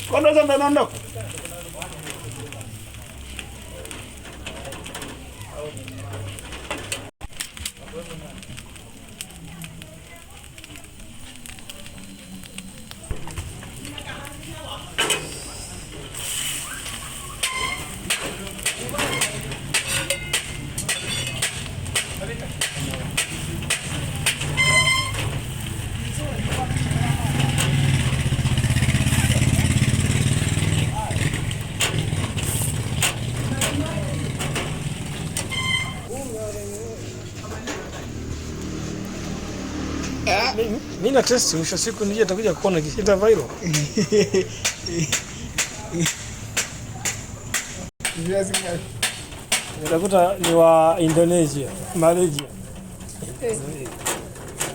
Kondo ndo naondoka. Mimi na test mwisho siku nije takuja kuona kisita viral. Utakuta ni wa Indonesia, Malaysia.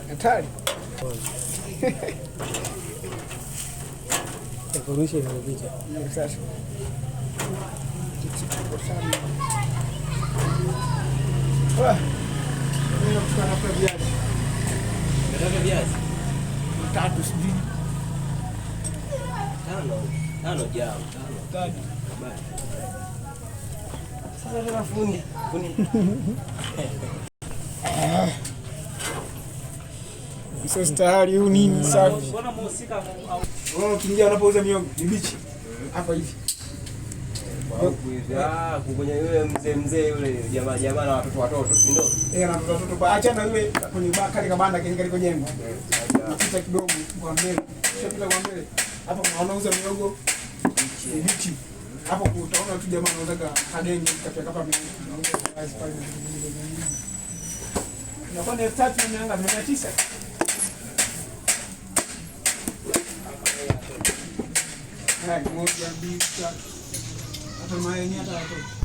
Hatari. Kurusha imepita. Sasa. Mimi nakuchukua na viazi. Nataka viazi. Tatu sijui. Tano. Tano jao, tano. Tatu. Sasa tena fundi. Fundi. Sasa tayari huu nini safi. Mbona muhusika Wewe ukiingia unapouza miogo ni bichi. Hapa hivi. Ah, kwenye yule mzee mzee yule jamaa jamaa na watoto watoto, si ndio? Eh, na watoto watoto kwa acha na yule kwenye kale kabanda kile kaliko jengo. Unapita kidogo kwa mbele. Ukishapita kwa mbele. Hapo kuna wanauza miogo bichi. Hapo utaona tu jamaa anauza kadenge kapia kapa miogo. Anauza viazi pale. Inakuwa ni 3900. Haya, moja, mbili, tatu. Hata mayai yenyewe hata watoto.